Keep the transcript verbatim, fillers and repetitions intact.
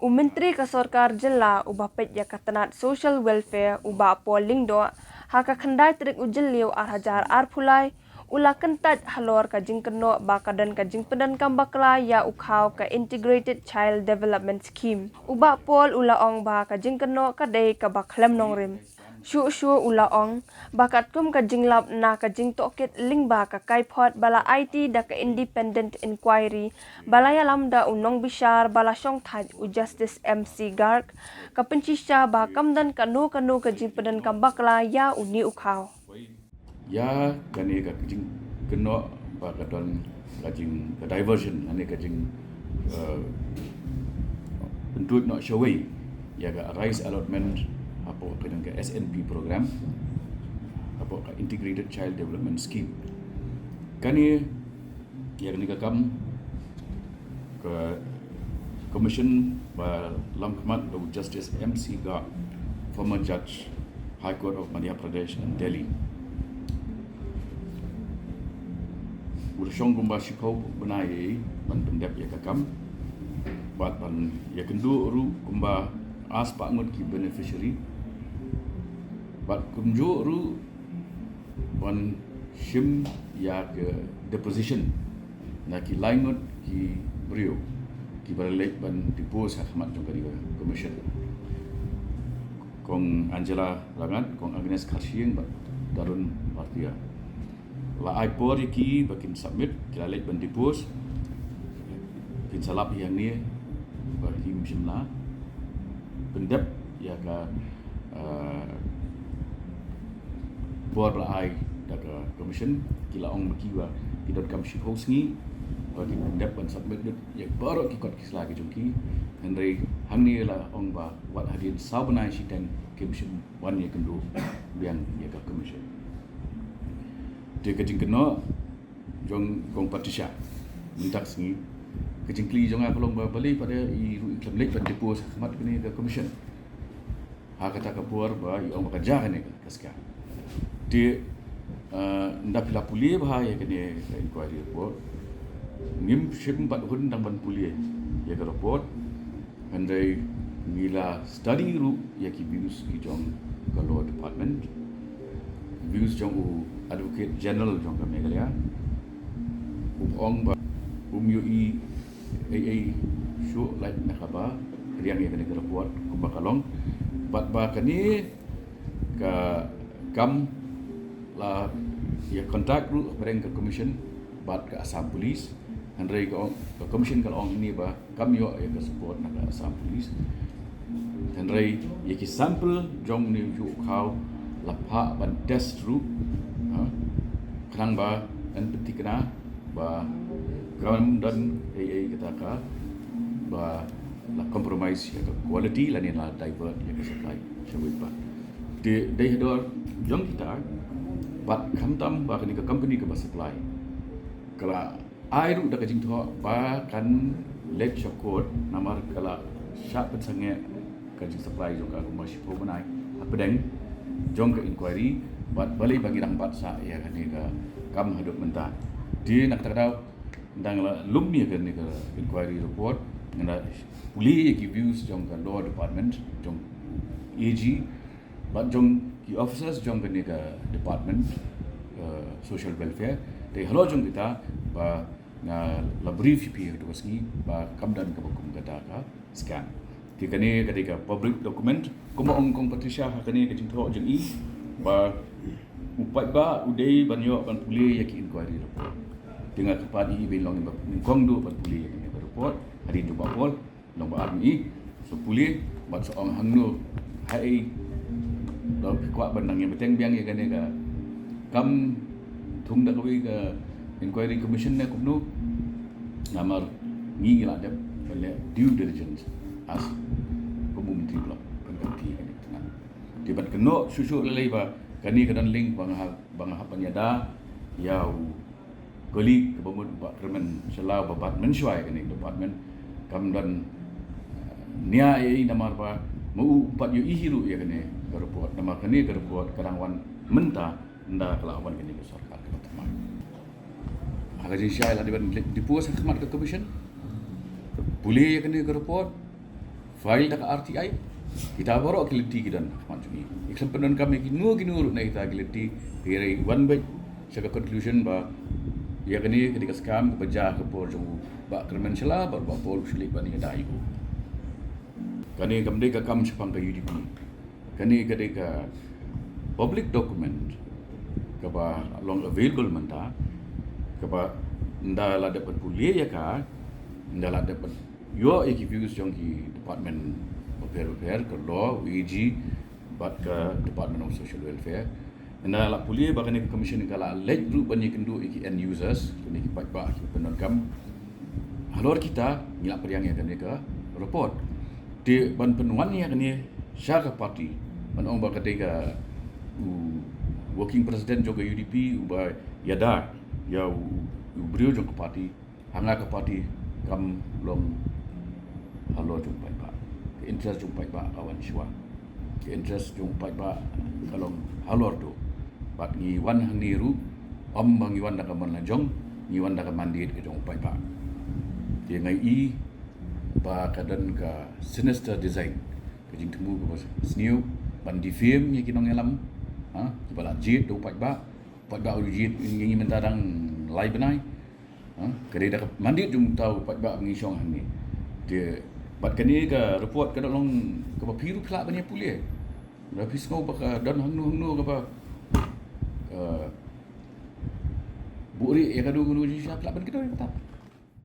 U Myntri ka Sorkar Jylla uba peit ïa ka tnat Social Welfare, u Bah Paul Lyngdoh, ha ka khyndai tarik u Jylliew ar hajar arphew lai, u la kyntait halor ka jingkynnoh ba ka don ka jingpyndonkam bakla ïa u khaw ka Integrated Child Development Scheme. U Bah Paul u la ong ba ka jingkynnoh ka dei kaba khlem nongrim. Shuh shuh u la ong ba katkum ka jinglap na ka jingtohkit lyngba ka kaiphod ba la aiti da ka Independent Inquiry ba la ïalam da u nongbishar ba la shongthait u Justice M C Garg, ka pynshisha ba kam don kano kano ka jingpyndonkam bakla ïa une u khaw. Ïa kane ka jingkynnoh ba ka don ka jing, ka diversion, lane ka jing, eh, pyntuid noh shawei ïa ka Arise Allotment hapoh ka jong ka S N P program, hapoh ka Integrated Child Development Scheme. Kane, ïa kane ka kam ka Commission ba lam khmat da u Justice M C Garg, former judge, High Court of Madhya Pradesh and Delhi. U la shong kumba shiphew bnai ban pyndep ïa ka kam bad ban ïakynduh ruh kumba arspah ngut ki beneficiary bad kumjuh ruh ban shim ïa ka deposition na ki lai ngut ki briew kiba la leit ban depose ha khmat jong kane ka Commission. Kong Angela Ragat, Kong Agnes Kharshiing bad Tarun Bhartia. La ai por ïa ki ba kin submit, ki la leit ban depose, kin sa lap ïa hangne ba kim shym la pyndep ïa ka, eh, por ba la ai da ka Commission. Ki la ong ma ki ba ki donkam shiphew sngi ba kin pyndep ban submit lut ïa baroh ki kot ki sla ki jong ki. Hynrei hangne la ong ba wat hadien saw bnai shiteng kim shym wan ïakynduh biang ïa ka Commission. Te ka jingkynnoh jong Kong Patricia mynta ka sngi, ka jingkylli jong nga ka long ba balei pat i ruh i khlem leit ban depose ha khmat kane ka Commission ha kata ka por ba i ong ba ka jia kane ka scam. Te, eh, ynda phi la pule bha ïa kane ka inquiry report, ngim shym pat hun dang ban pule ïa ka report. Hynrei ngi la study ruh ïa ki views ki jong ka Law Department, views jong u Advocate General jong ka Meghalaya. U ong ba um ïohi ei ei shuh lait na kaba pdiang ïa kane ka report kumba ka long. Bad ba kane ka kam la ïa contact ruh hapdeng ka Commission bad ka Assam Police. Hynrei ka ong, ka Commission ka la ong hangne ba kam ïoh ïa ka support na ka Assam Police. Hynrei ïa ki sample jong une u khaw la phah ban test ruh, ha, khnang ba yn pynthikna ba kam don ei ei kata ka ba la compromise ïa ka quality lane la divert ïa ka supply shawei pat. Te dei hador jong kita bad khamtam ba kane ka company kaba supply ka la ai ruh da ka jingthoh ba kan leit sha court namar ka la shah pynsangeh ka jingsupply jong ka kumba shiphew bnai hapdeng jong ka inquiry bad balei ba ngi dang bat sah ïa kane ka kam haduh mynta. Te na kata ka daw, dang la lum ïa kane ka inquiry report, nga la pule ïa ki views jong ka Law Department, jong A G bad jong ki officers jong kane ka department, eh, social welfare. Te halor jong kita ba nga la brief ïa phi ha katu ka sngi ba kam don kaba kum kata ka scam. Te kane ka dei ka public document. Kumba ong Kong Patricia ha kane ka jingthoh jong i ba u paidbah u dei ban ïoh ban pule ïa ki inquiry report. Te nga kyrpad ïa i ba in long i ba nyngkong duh ban pule ïa kane ka report. Hadien jong Bah Paul, long ba ar i sa pule bad sa ong hangno, haei, lada phi kwah ban nang ïa bteng biang ïa kane ka kam thung da kawei ka inquiry commission ne kumno. Namar ngi ngi la dep ban leh due diligence as kum u Myntri ba la pynthikna ïa kane ka tnat. Te bad kynnoh shuh shuh lei lei ba kane ka don link ba nga hap, ba nga hap ban ïada ïa u colleague kaba mut Bah Kyrmen Shylla ba bat mynshuwa ïa kane ka department. Kam don, eh, nia ei ei namar ba ma u um pat ïohi hi ruh ïa kane ka report, namar kane ka report ka dang wan mynta ynda ka la wan kane ka sorkar kaba thymmai. Ha ka jingshai la dei ban depose ha khmat ka commission, pule ïa kane ka report, file da ka R T I. Kita baroh ki lynti ki don ha khmat jong ngi. Ngi khlem pyndonkam ïa kino kino ruh na kita ki lynti. Te hynrei wan beit sha ka conclusion ba ïa kane ka dei ka scam kaba jia ha ka por jong u Bah Kyrmen Shylla bad u Bah Paul Syiemlieh ban ïada ïa u. Kane kam dei ka kam shaphang ka U D P. Kane ka dei ka public document kaba long available mynta, kaba ynda la dep ban pule ïa ka, ynda la dep ban ïoh ïa ki views jong ki department bapher bapher, ka law, A G, bad ka Department of Social Welfare. Ynda la pule ba kane ka commission ka la leit ruh ban ïakynduh ïa ki end users, kine ki paidbah ki pyndonkam. Halor kita ngi la pdiang ïa kane ka report. Te ban pynwan ïa kane sha ka party, ban ong ba ka dei ka u working president jong ka U D P uba ïada ïa u, u briew jong ka party. Ha nga ka party kam long halor jong u paidbah. Ka interest jong u paidbah ka wan shuwa. Ka interest jong u paidbah ka long halor tu. Bad ngi wan hangne ruh, ym ba ngi wan da ka mon la jong, ngi wan da ka mandate ka jong u paidbah. Te nga i ba ka don ka sinister design, ka jingthmu kaba sniew ban defame ïa ki nongïalam, ha, kiba la jied da u paidbah. Paidbah u jied ïa ngi mynta dang lai bnai. Ha, ka dei da ka mandate jong uta u paidbah ba ngi shong hangne. Te bad kane ka report ka da long kaba phi ruh phi lah ban ïa pule. Lada phi sngew ba ka don hangno hangno kaba, eh, buhrieh ïa kano kano ka jingshisha, phi lah ban kdew ïa kata.